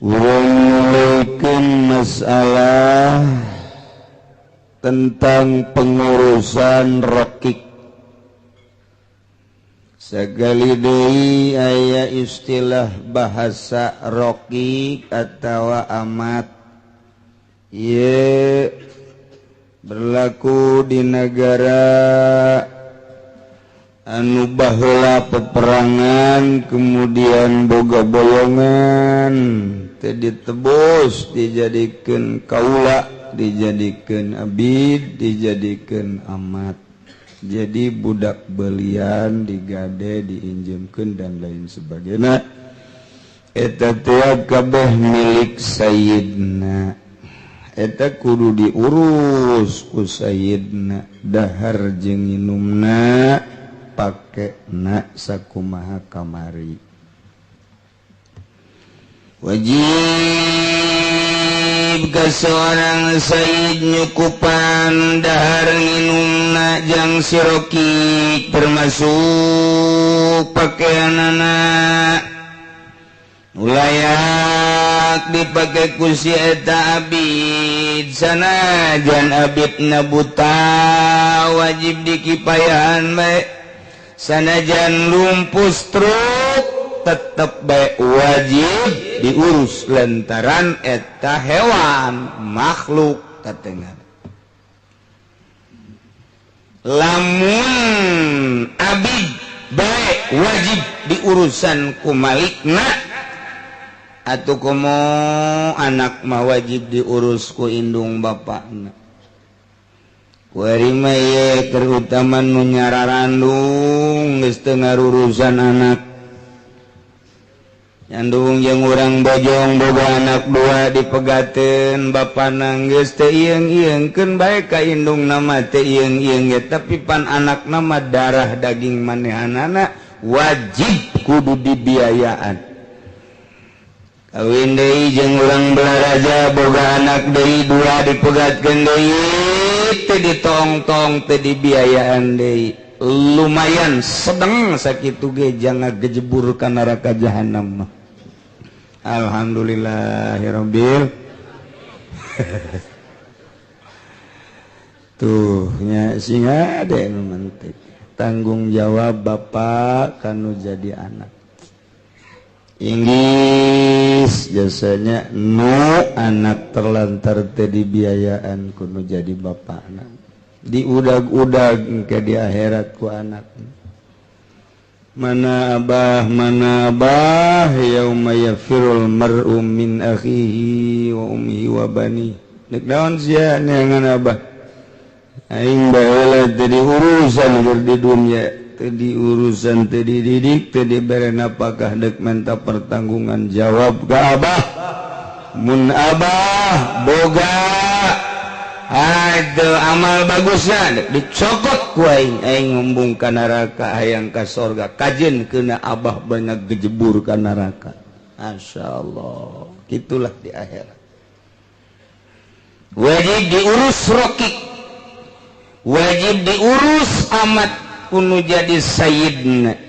Urang mulikeun masalah tentang pengurusan rokik. Sagali deui aya istilah bahasa rokik atawa amat. Ieu berlaku di negara anu baheula peperangan kemudian boga boyongan teu ditebus dijadikeun kaula, dijadikeun abid, dijadikeun amat. Jadi budak belian digade, diinjemkeun dan lain sebagainya. Eta teh kabeh milik sayyidna. Eta kudu diurus ku sayyidna, dahar jeung minumna, pakena sakumaha kamari. Wajib ka seorang sayyid nyukupan dahar nginumna jang si rokik, termasuk pakaianana. Layak dipakai ku si eta abid, sanajan abidna buta wajib dikipayahan bae, sanajan lumpuh stroke tetep bae wajib diurus lantaran eta hewan makhluk tetengah. Lamun abid bae wajib diurusan ku malikna, atau komo anak mah wajib diurus ku indung bapakna. Kuari mah ieu terutama nu nyararandung geus teu ngarurusan anak. Nyandung jeung urang bojong boga anak dua dipegateun bapana geus teu ieung-ieungkeun bae ka indungna mah teu ieung-ieung ge, tapi pan anakna mah darah daging manehanana wajib kudu dibiayaan. Kawin deui jeung urang Balaraja boga anak deui dua dipegatkeun deui teu ditong-tong teu dibiayaan deui. Lumayan sedeng sakitu ge jangan gejebur ka neraka jahanam mah. Alhamdulillahirabbil. Tuh nya sing ade nu mentik. Tanggung jawab bapak kanu jadi anak. Inggris jasanya nu anak terlantar teh dibiayaan kudu jadi bapakna. Diudag-udag ke di akhirat ku anak. Mana abah yauma yafirul mar'u min akhihi wa ummihi wa bani. Nek naon sia neangan abah? Aing baheula teu diurusan keur di dunya, teu diurusan, teu dididik, teu dibere napakah dek menta pertanggungan jawab ka abah. Mun abah boga aduh amal bagusna dicokot ku aing, aing ngembung ka neraka hayang ka sorga, kajen kena abah banyak gejebur ka neraka. Masyaallah, gitulah di akhirat. Wajib diurus rokik, wajib diurus amat kuno jadi sayyidna.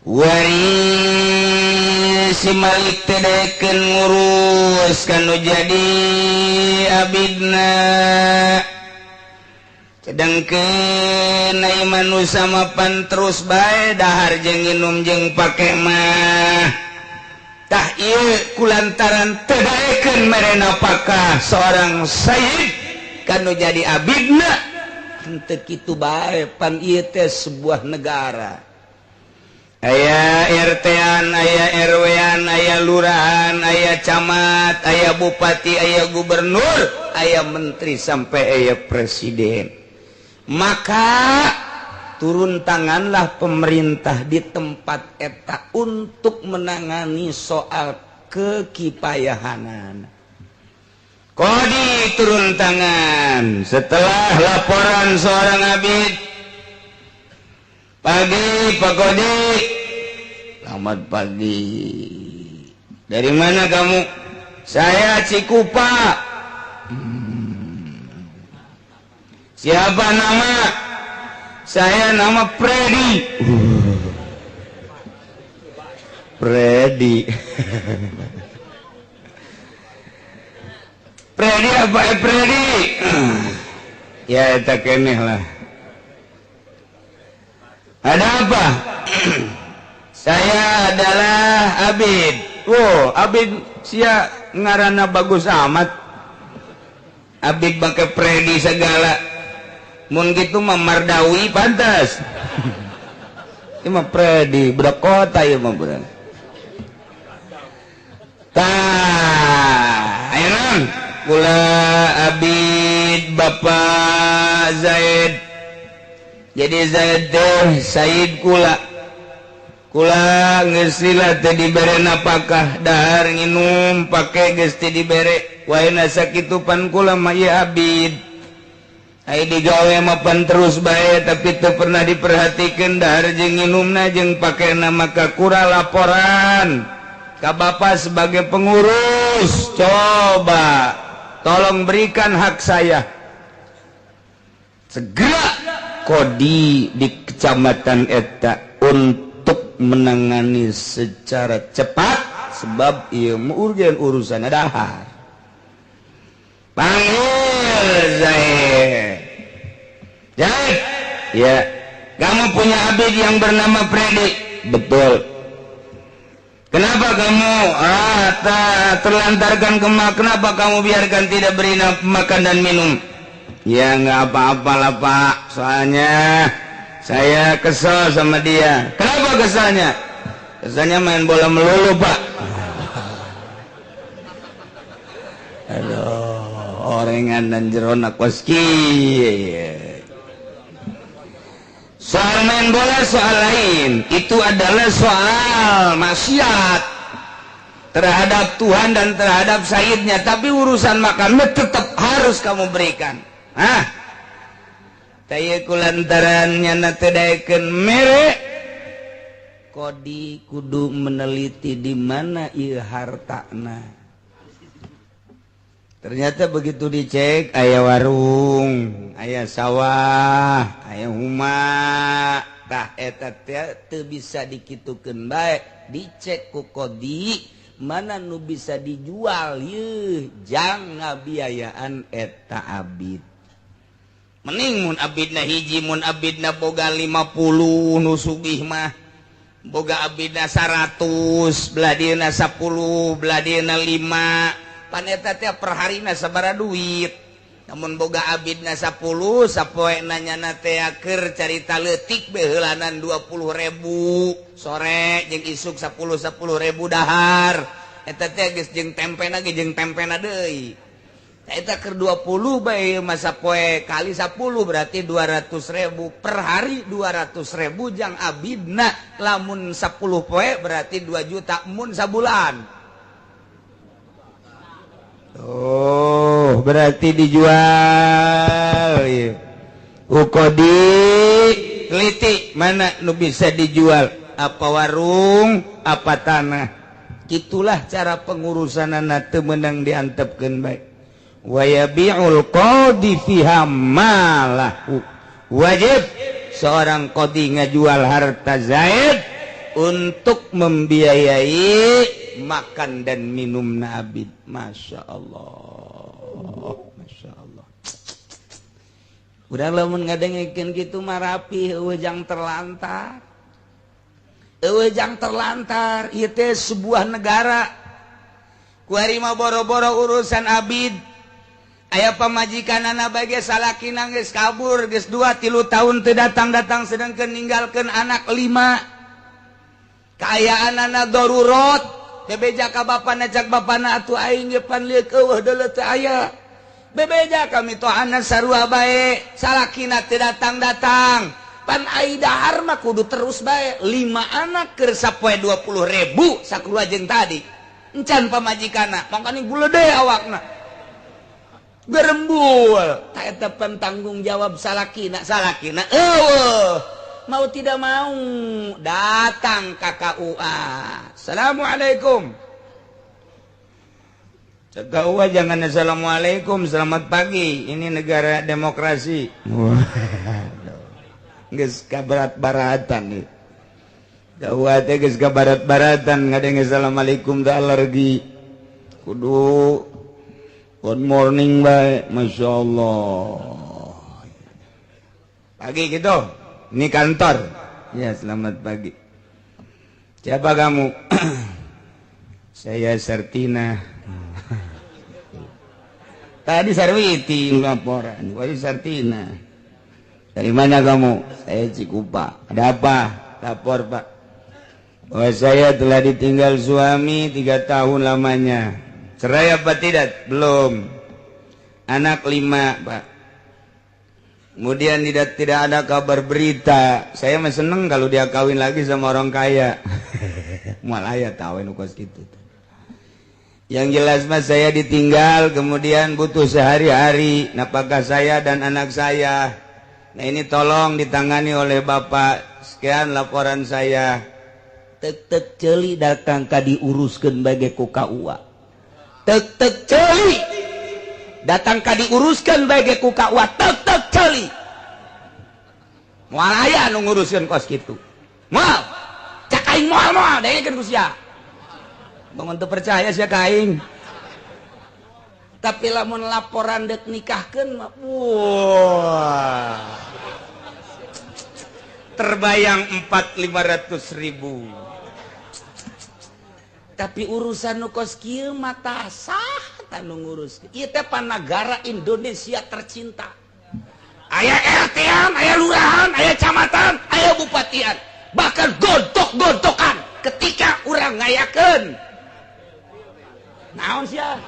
Wari si Malik tedekeun ngurus kanu jadi abidna. Sedangkeun ai manusa mapan terus bae dahar jeung nginum jeung pake mah. Tah ieu kulantaran teu daekeun mere napakah seorang sayyid kanu jadi abidna. Henteu kitu bae pan ieu teh sebuah negara. Aya RT-an, aya RW-an, aya lurahan, aya camat, aya bupati, aya gubernur, aya menteri sampai aya presiden. Maka turun tanganlah pemerintah di tempat eta untuk menangani soal kekipayahanan. Kodi turun tangan setelah laporan seorang abid. Pagi Pak Kodi. Selamat pagi. Dari mana kamu? Saya Cikupa. Siapa nama? Saya nama Freddy. Predi. Predi apa Predi? Ya eta keneh lah. Ada apa? Saya adalah Abid. Wow, Abid sia ngaranna bagus amat. Abid pakai Predi segala. Mun kitu mah Mardawi pantas. Ieu mah Predi budak kota ieu mah budak. Tah, ayo nang kula Abid Bapak Zaid. Jadi Zaid teh Said kula. Kula geus lila teh dibere napakah dahar nginum pake geus teu dibere. Waena sakitu pan kula mah ieu Abid. Ai digawe mah pan terus bae tapi teu pernah diperhatikeun dahar jeung nginumna jeung pakena maka kura laporan ka Bapak sebagai pengurus. Coba tolong berikan hak saya. Segera kodi di kecamatan eta untuk menangani secara cepat sebab ieu urgen urusan dahar. Panggil Zaid. Zaid, ya, kamu punya abid yang bernama Freddy. Betul. Kenapa kamu terlantarkan kenapa kamu biarkan tidak beri makan dan minum? Ya nggak apa-apalah Pak, soalnya saya kesel sama dia. Kenapa keselnya? Keselnya main bola melulu Pak. Aduh, orengan dan jerona koski. Soal main bola soal lain, itu adalah soal maksiat terhadap Tuhan dan terhadap Sayyidnya. Tapi urusan makannya tetap harus kamu berikan. Hah? Taya kulantaran nyana teu daekeun mere, kodi kudu meneliti di mana ieu hartana. Ternyata begitu dicek aya warung, aya sawah, aya huma. Tah eta teh teu bisa dikitukeun bae, dicek ku kodi mana nu bisa dijual yeuh jang ngabiayaan eta abid. Mending mun abidna hiji, mun abidna boga 50 nu sugih mah. Boga abidna 100, belah dieuna 10, belah dieuna 5. Pan eta teh perharina sabaraha duit. Namun boga abidna 10, sapoena nyana teh keur carita leutik beheulanan 20.000 sore jeung isuk 10 10.000 dahar. Eta teh geus jeung tempena ge jeung tempena deui. Eta keur 20 bae masa poe kali 10 berarti 200.000 per hari, 200.000 jang abidna. Lamun 10 poe berarti 2 juta mun sabulan. Oh, berarti dijual. Ukodi teliti mana nu bisa dijual, apa warung, apa tanah. Itulah cara pengurusanana teu meunang diantepkeun bae. Wa yabi'ul qadi fiha malahu. Wajib seorang qadi ngajual harta Zaid untuk membiayai makan dan minum abid. Masya Allah, Masya Allah. Udah lamun ngadengekeun kitu mah rapi, eueuh jang terlantar. Eueuh jang terlantar ieu teh sebuah negara. Kuari mah boro-boro urusan abid. Aya pamajikanana bage salakina geus kabur geus 2-3 tahun teu datang-datang sedangkeun ninggalkeun anak 5. Kaayaanana darurat, bebeja ka bapana cak bapana atuh aing ge pan lieuk eueuh deuleu teu aya. Bebeja kami tohana sarua bae, salakina teu datang-datang. Pan ai dahar mah kudu terus bae. 5 anak keur sapoe 20.000 sakurua jeung tadi. Encan pamajikana, mangkane gulede awakna. Gerembul, tak eta tanggung jawab salakina, salakina eueuh. Mau tidak mau datang ke KUA. Assalamualaikum. KUA jangan assalamualaikum, selamat pagi. Ini negara demokrasi. Wah, geus kaberat-baratan nih. KUA teh geus ka barat-baratan ngadenge assalamualaikum teh alergi. Kudu good morning bae, Masya Allah. Pagi gitu. Ini kantor. Ya, selamat pagi. Siapa kamu? Saya Sartina. Tadi Sarwiti laporan, wah Sartina. Dari mana kamu? Saya Cikupa. Ada apa? Lapor, Pak. Bahwa saya telah ditinggal suami 3 tahun lamanya. Cerai apa tidak? Belum. Anak 5, Pak. Kemudian tidak ada kabar berita. Saya mah seneng kalau dia kawin lagi sama orang kaya. Malah ya tahu kos gitu. Yang jelas mas saya ditinggal, kemudian butuh sehari-hari nafkah saya dan anak saya. Nah ini tolong ditangani oleh Bapak. Sekian laporan saya. Tek-tek ceuli datang ka diuruskeun bae ku KUA. Tek-tek ceuli datang ka diuruskeun bae ku KUA. Tek-tek ceuli. Moal aya nu nguruskeun kos kitu. Moal. Cak aing moal-moal dengekeun ku sia. Bangun teu percaya sia ka aing. Tapi lamun laporan dek nikahkeun mah wah. Terbayang 400-500 ribu. Tapi urusan nu kos kieu mah tah sah tah nu ngurus. Ieu teh panagara Indonesia tercinta. Aya RT-an, aya lurahan, aya camatan, aya bupatian. Bahkan gontok-gontokan ketika urang ngayakeun. Naon sia?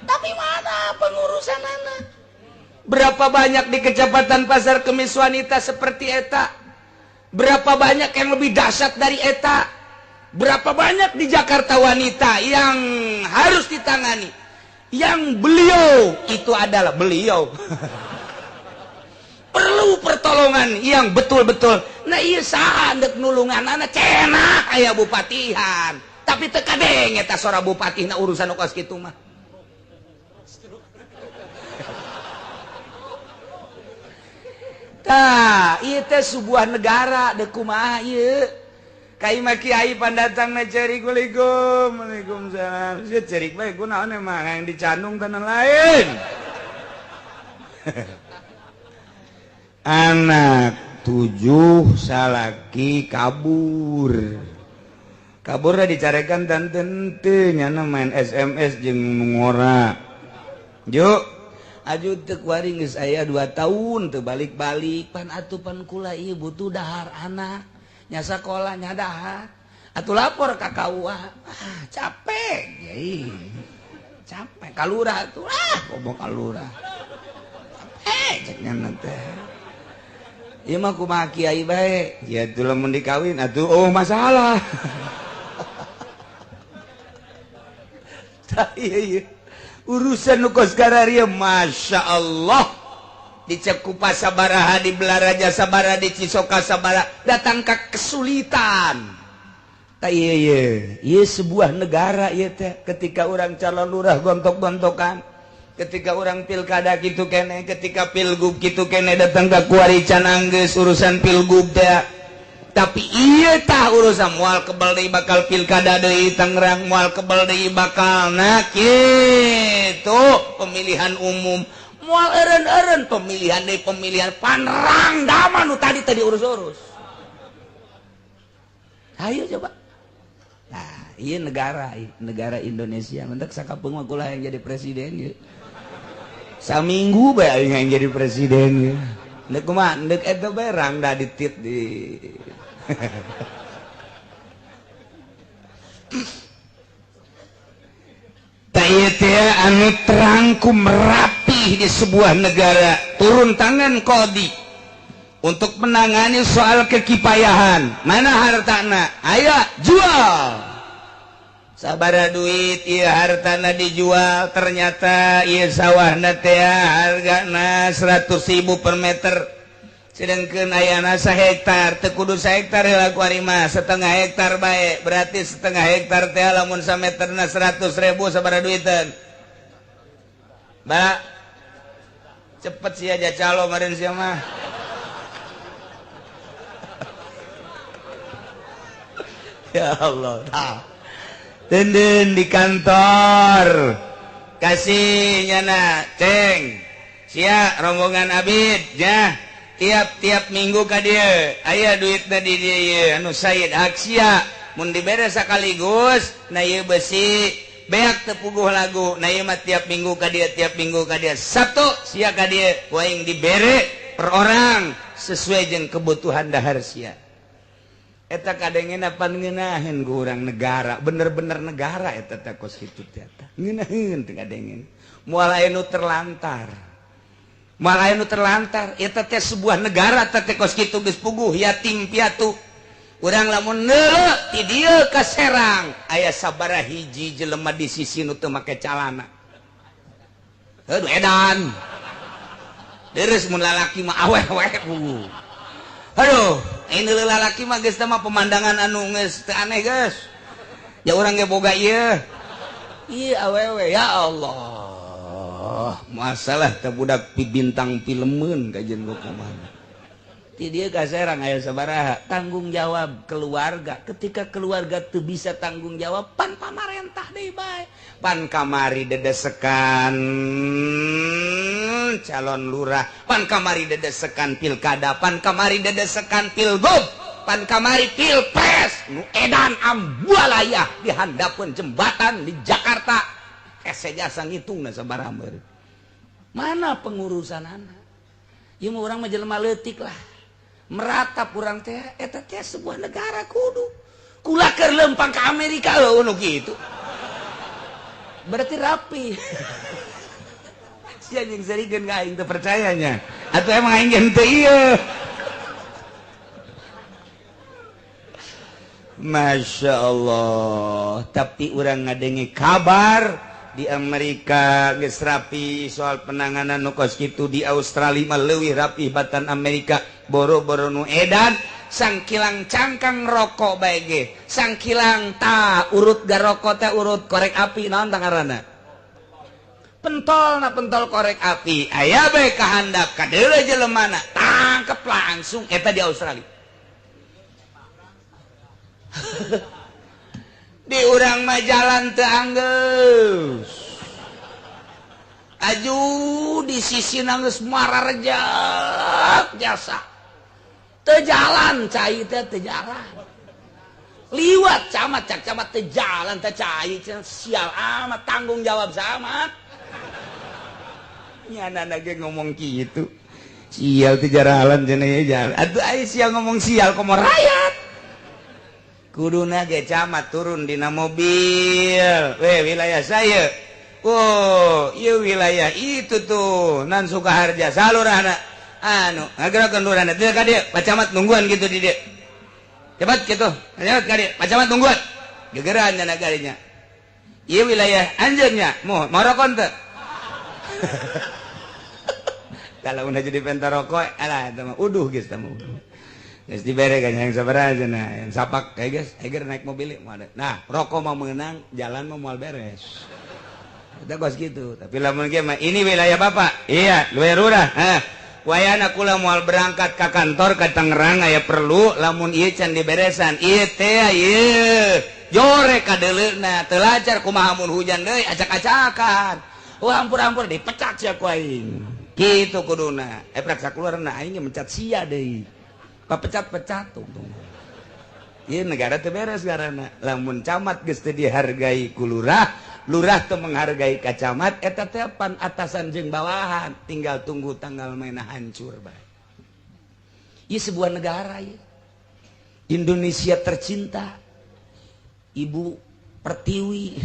Tapi mana pengurusan anak? Berapa banyak di Kecamatan Pasar Kemis wanita seperti eta? Berapa banyak yang lebih dahsyat dari eta? Berapa banyak di Jakarta wanita yang harus ditangani? Yang beliau itu adalah beliau. Perlu pertolongan yang betul-betul. Nah iya saha dek nulungan anak cenah aya bupatihan. Tapi teu kadenge eta sora bupatihna urusan nu kos kitu mah. Tah, ieu teh sebuah negara deuk kumaha ieu? Ka imah kiai pandatangna cerik, waalaikum, waalaikumsalam. Sia cerik bae kunaon emang yang dicandung tanah lain. Anak 7 salaki kabur. Kabur dah dicarekan tante teu nyana main SMS jeung ngora. Juk aju teu kuari geus aya 2 tahun teu balik-balik pan atuh pan kula ieu butuh dahar anak nya sakola nya dahar atuh lapor ka KUA. Ah capek yai. Capek ka lurah atuh ah bobo ka lurah. Capek cek nyana teh. Ieu mah kumaha kiai bae. Ya atuh lamun dikawin atuh oh masalah. Tah ieu urusan nu kos kararieu Masya Allah. Di Cekupa sabaraha, di Belaraja sabaraha, di Cisoka sabaraha, datang ke kesulitan. Tah ieu ieu sebuah negara ieu teh ketika urang calon lurah gontok-gontokan, ketika orang pilkada kitu kene, ketika pilgub kitu kene datang ke kuari can anggeus urusan pilgub teh. Tapi ieu tah urusan moal kebel deui bakal pilkada deui Tangerang, moal kebel deui bakal nah kitu pemilihan umum, moal eureun-eureun pemilihan deui pemilihan panerang dama nu tadi teh diurus-urus. Ayo coba. Nah, ieu negara, negara Indonesia mentek sakapeung mah kula yang jadi presiden ieu. Saminggu bae aing yang jadi presiden ieu. Ndek kumaha ndek eta bae rangda ditit di anu terangkum rapih di sebuah negara, turun tangan kodi untuk menangani soal kekipayahan. Mana hartana? Ayo jual. Sabara duit ieu hartana dijual, ternyata ieu sawahna teh hargana 100.000 per meter. Sedangkan ayana sahektar, teu kudu sahektar heula ku ari mah, setengah hektar bae. Berarti setengah hektar teh lamun sameterna 100.000 sabaraha duiteun? Ba cepet sia aja calo meureun sia mah. Ya Allah. Tah. Tenden di kantor. Kasih nyana, ceng. Sia rombongan Abid nya. Tiap-tiap minggu ka dieu aya duitna di dieu ieu anu Said Aksia mun dibere sakaligus na ieu besi beak teu puguh lagu na ieu mah tiap minggu ka dieu tiap minggu ka dieu Sabtu sia ka dieu ku aing dibere per orang sesuai jeung kebutuhan dahar sia. Eta kadengena pan ngeunaheun ku urang negara bener-bener negara eta teh kos kitu teh eta ngeunaheun teh kadengen moal aya nu terlantar. Malah nu terlantar eta teh sebuah negara teh kos kitu geus puguh yatim piatu. Urang lamun neuleuh ti dieu ka Serang aya sabaraha hiji jelema di sisi nu teu make calana. Heuh edan. Deres mun lalaki mah awewe puguh. Aduh, ini lalaki mah geus teh mah pemandangan anu geus teu aneh geus. Ya urang ge boga ieu. Ieu awewe ya Allah. Masalah teh budak bintang filmeun kajian gua kumaha. Ti dieu ka Serang aya sabaraha tanggung jawab keluarga. Ketika keluarga teu bisa tanggung jawab pan pamarentah deui bae. Pan kamari dedesekan calon lurah, pan kamari dedesekan pilkada, pan kamari dedesekan pilgub, pan kamari pilpres nu edan ambualayah di handapeun jembatan di Jakarta. Hese jasa ngitungna sabaraha meureun. Mana pengurusan anak? Ieu mah urang mah jelema leutik lah. Meratap urang teh eta teh sebuah negara kudu. Kula keur lempang ka Amerika eueuh nu kitu. Berarti rapi. Sia jeung serikeun ka aing teu percayanya. Atuh emang aing ge henteu ieu. Masya Allah. Tapi urang ngadenge kabar di Amerika geus rapi soal penanganan nu kos kitu, di Australia mah leuwih rapi batan Amerika, boro-boro nu edan sangkilang cangkang rokok bae ge sangkilang ta urut garokok teh urut korek api naon tah ngaranna pentol na pentol korek api aya bae kahandap kadeuleu jelemana tangkep langsung eta di Australia. Di urang mah jalan teu anggeus. Aju di sisi nanggeus mararejak jasa. Teu jalan cai teh teu jalan. Liwat camat cak camat teu jalan teh cai sial amat tanggung jawab camat. Nyana ge ngomong kitu. Sial teh jaralan cenah ye jalan. Atuh ai sial ngomong sial komo rakyat. Kuduna ge camat turun dina mobil. Weh wilayah saya. Oh, ieu wilayah itu tuh nan Sukaharja salurahna. Anu, ngagerakeun lurahna. Teu ka dieu, Pak Camat nungguan gitu di dieu. Cepat gitu. Cepat ka dieu, Pak Camat nungguan. Gegeran nya nagarinya. Ieu wilayah anjeunnya, moh marokon teu. Kalau udah jadi penta rokok, alah eta mah uduh geus tah mah uduh. Geus dibere kan yang sabaraha cenah, yang sapak kayak geus, eger naik mobil mah. Nah, rokok mah meunang, jalan mah moal beres. Eta kos kitu. Tapi lamun ge mah ini wilayah Bapak. Iya, luar lurah. Hah. Wayana kula moal berangkat ka kantor ka Tangerang aya perlu lamun ieu can diberesan. Ieu teh ieu. Jore kadeuleuna, teu lancar kumaha mun hujan deui acak-acakan. Wah, ampur-ampur dipecat sia ku aing. Kitu kuduna. Eprak sakeluarna aing ge mencat sia deui. Pecat-pecat tuh. Ieu negara teu beres garana. Lamun camat geus teu dihargai ku lurah, lurah teu menghargai ka camat, eta teh pan atasan jeung bawahan, tinggal tunggu tanggal mainna hancur bae. Ieu sebuah negara ieu. Indonesia tercinta. Ibu Pertiwi.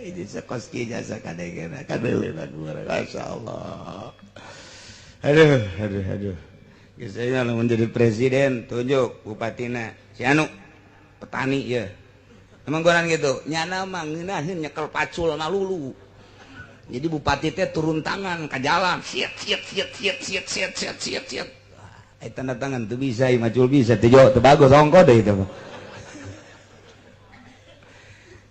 Ini sekos kieu jasa kadengena kadeuleuna urang. Masyaallah. Aduh, aduh, aduh. Biasanya kalau menjadi presiden tunjuk bupatina si anu petani ya. Emang goran gitu nyana mah ngeunaheun nyekel pacul lulu. Jadi bupati teh turun tangan ke jalan siet siet siet siet siet siet siet siet siet. Eh tanda tangan tuh bisa macul bisa teu teu bagus ongko deui itu.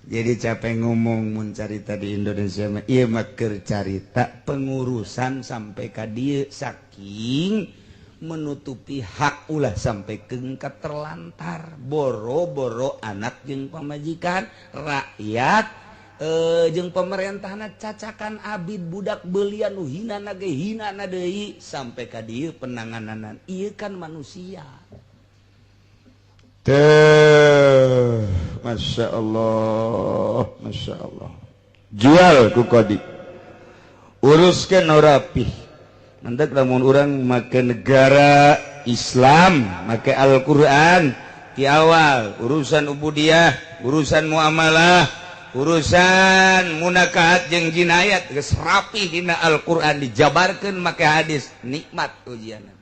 Jadi capek ngomong mun carita di Indonesia mah ieu mah keur carita pengurusan sampai ka dieu saking Menutupi hak ulah sampai kengkat terlantar, boro-boro anak jeung pamajikan, rakyat jeung pemerintahna cacakan abid budak belian nu hina na ge hina na deui sampai ka dieu penangananan. Ieu kan manusia. Teh, Masya Allah, Masya Allah. Jual ku kodi. Uruskeun nu rapih. Mantak lamun urang make negara Islam, make Al-Qur'an di awal, urusan ubudiyah, urusan muamalah, urusan munakahat jeung jinayat geus rapih dina Al-Qur'an dijabarkeun make hadis, nikmat ujianna.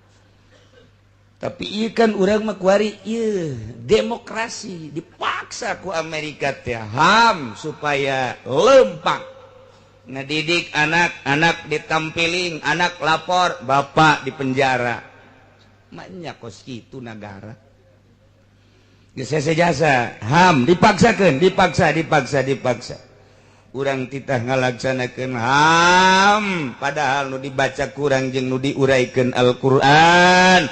Tapi ieu kan urang mah kuari ieu demokrasi dipaksa ku Amerika teh HAM supaya lempang. Ngedidik anak, anak ditampiling, anak lapor, bapak di penjara. Maknya kos kitu negara. Geus jasa, HAM dipaksakeun, dipaksa, dipaksa, dipaksa. Urang titah ngalaksanakeun HAM, padahal nu dibaca kurang jeung nu diuraikeun Al-Qur'an.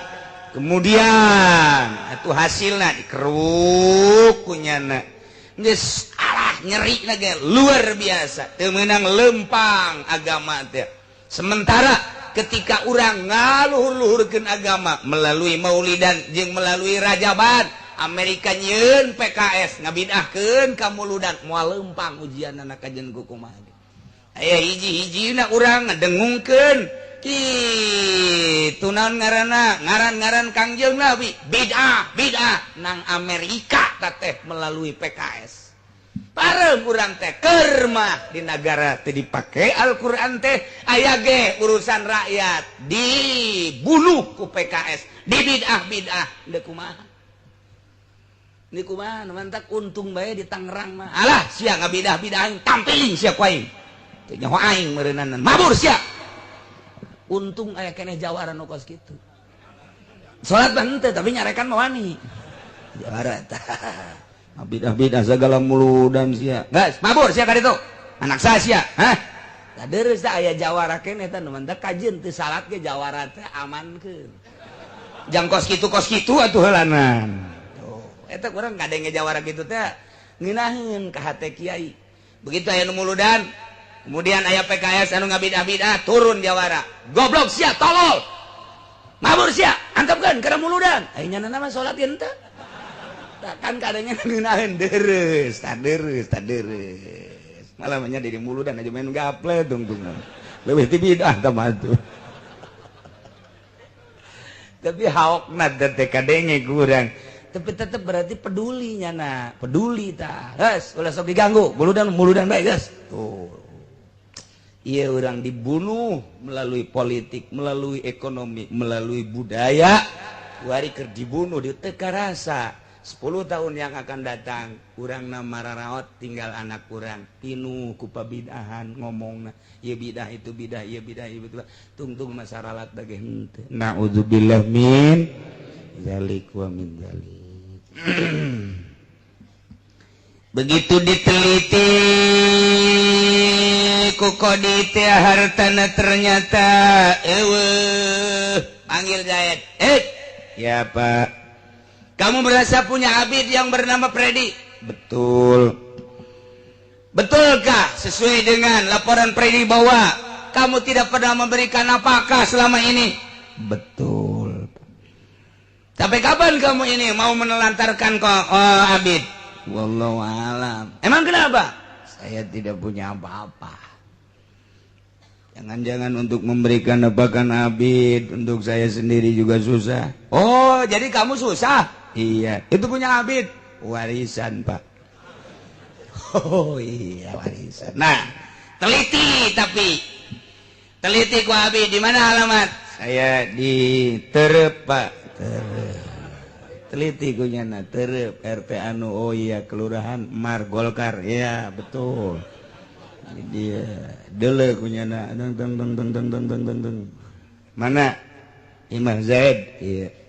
Kemudian atuh hasilna dikeruk ku nyana. Geus alah nyeri lagi luar biasa, teu meunang lempang agama teh. Sementara ketika urang ngaluhur-luhurkeun agama melalui maulidan jeung melalui rajaban, Amerika nyieun PKS ngabidahkeun ka muludan, moal lempang ujianna kajen ku kumaha. Aya hiji-hijina urang ngadengungkeun kitu naon ngaranna, ngaran-ngaran Kangjeng Nabi bid'ah bid'ah nang Amerika teh melalui PKS. Parem urang teh keur mah di negara teh dipake Al-Qur'an teh aya ge urusan rakyat dibunuh ku PKS, di bid'ah bid'ah deuk kumaha. Ni kumaha mantak untung bae di Tangerang mah. Alah sia ngabidah bidah tampiling sia ku aing. Teu nyaho aing meureunanan. Mabur sia. Untung aya keneh jawara nu kos kitu. Salat mah henteu tapi nyarekan mah wani. Jawara tah. Bidah-bidah segala muludan sia. Geus, mabur sia ka ditu. Anak saha sia? Hah? Da deureuh teh aya jawara keneh teh nu mantak kajeun teu salat ge jawara teh amankeun. Jang kos kitu atuh heulanan. Tuh, eta urang ngadenge jawara kitu teh ngeunaheun ka hate kiai. Begitu aya nu muludan, kemudian aya PKS anu ngabidah-bidah turun jawara. Goblok sia, tolol. Mabur sia, angkapkeun kana muludan. Aya nyana mah salat ge henteu. Kan kadangnya ngeunaheun deureuh, tah deureuh, tah deureuh. Malah nya di muludan aja main gaple tungtungan. Leuwih ti bidah tah mah tuh. Tapi haokna teh kadenge kurang. Tapi tetep berarti peduli nyana, peduli tah. Geus, ulah sok diganggu, muludan muludan bae geus. Tuh. Ieu urang dibunuh melalui politik, melalui ekonomi, melalui budaya. Wari keur dibunuh di teu karasa. 10 tahun yang akan datang urang nama raraot tinggal anak urang pinuh ku pabidahan ngomongna ieu bidah itu bidah ieu bidah ieu bidah tungtung masaralat dage henteu. Naudzubillah min zalik wa min zalik. Begitu diteliti ku kodi teh hartana ternyata eueuh. Panggil Zaid. Ya Pak. Kamu merasa punya abid yang bernama Freddy? Betul. Betulkah sesuai dengan laporan Freddy bahwa kamu tidak pernah memberikan apakah selama ini? Betul. Sampai kapan kamu ini mau menelantarkan ke abid? Wallahu alam. Emang kenapa? Saya tidak punya apa-apa. Jangan-jangan untuk memberikan bahkan abid untuk saya sendiri juga susah. Oh, jadi kamu susah? Iya, itu punya abid warisan, Pak. Oh iya, warisan. Nah, teliti tapi teliti ku abid di mana alamat? Saya di Terep, Pak. Terep. Teliti ku nyana Terep RT anu. Oh iya, kelurahan Mar Golkar. Iya, betul. Ini dia dele ku nyana deng deng deng deng deng deng deng deng. Mana? Imam Zaid. Iya.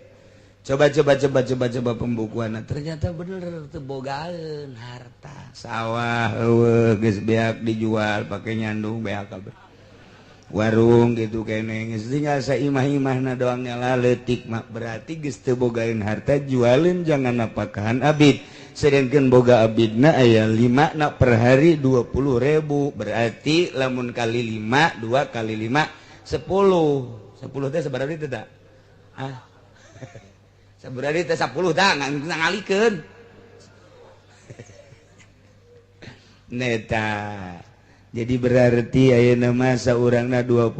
Coba coba coba coba coba pembukuan. Ternyata bener teu bogaeun harta. Sawah eueuh geus beak dijual pake nyandung beak kabeh. Warung gitu kene geus tinggal saimah-imahna doang nyala leutik mah berarti geus teu bogaeun harta jualeun jangan napakahan abid. Sedangkan boga abidna aya 5 na per hari 20.000 berarti lamun kali 5 2 kali 5 10. 10 teh sabaraha teh da? Ah. Sabaraha teh 10 da ngalikeun. Neta. Jadi berarti ayeuna mah saurangna 20.000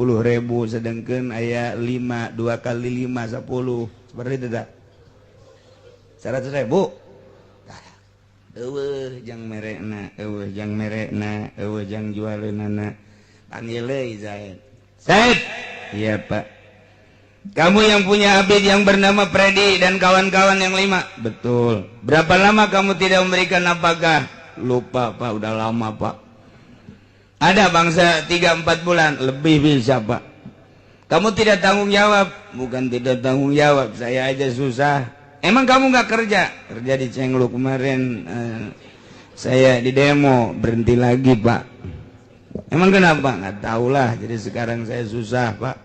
sedangkan aya 5 2 kali 5 10. Sabaraha teh da? 100.000. Eueuh jang merekna, eueuh jang merekna, eueuh jang jualeunana. Panggil deui Zaid. Zaid. Iya, Pak. Kamu yang punya abid yang bernama Freddy dan kawan-kawan yang 5. Betul. Berapa lama kamu tidak memberikan nafkah? Lupa, Pak, udah lama, Pak. Ada bangsa 3-4 bulan lebih bisa, Pak. Kamu tidak tanggung jawab. Bukan tidak tanggung jawab, saya aja susah. Emang kamu nggak kerja? Kerja di Cenglu kemarin, saya di demo, berhenti lagi, Pak. Emang kenapa? Nggak tahu lah. Jadi sekarang saya susah, Pak.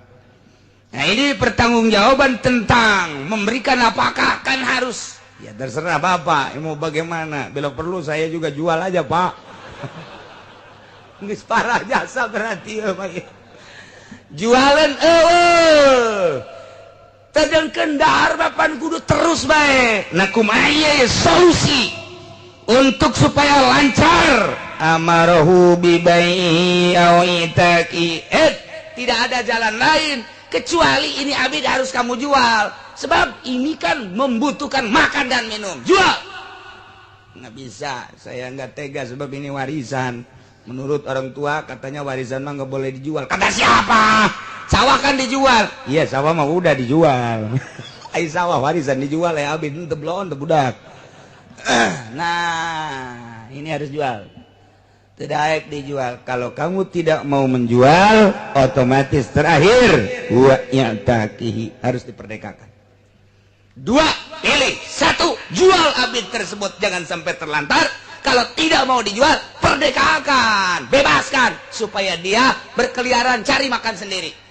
Nah, ini pertanggungjawaban tentang memberikan apakah kan harus. Ya terserah Bapak, mau bagaimana. Bila perlu saya juga jual aja, Pak. Geus parah jasa berarti ya, Pak. Jualan eueuh. Tadengkeun dahar bapan kudu terus bae. Nah kumaha ya solusi untuk supaya lancar? Amarahu bi bai'i aw itaqi. Tidak ada jalan lain kecuali ini abid harus kamu jual. Sebab ini kan membutuhkan makan dan minum. Jual. Nggak bisa, saya nggak tega sebab ini warisan. Menurut orang tua katanya warisan mah nggak boleh dijual. Kata siapa? Sawah kan dijual. Iya, sawah mah udah dijual. Ai sawah warisan dijual ya abid teu belon teu budak. Nah, ini harus jual. Tidak dijual. Kalau kamu tidak mau menjual, otomatis terakhir wa ya'taqihi harus diperdekakan. 2, pilih. 1, jual abid tersebut jangan sampai terlantar. Kalau tidak mau dijual, perdekakan, bebaskan supaya dia berkeliaran cari makan sendiri.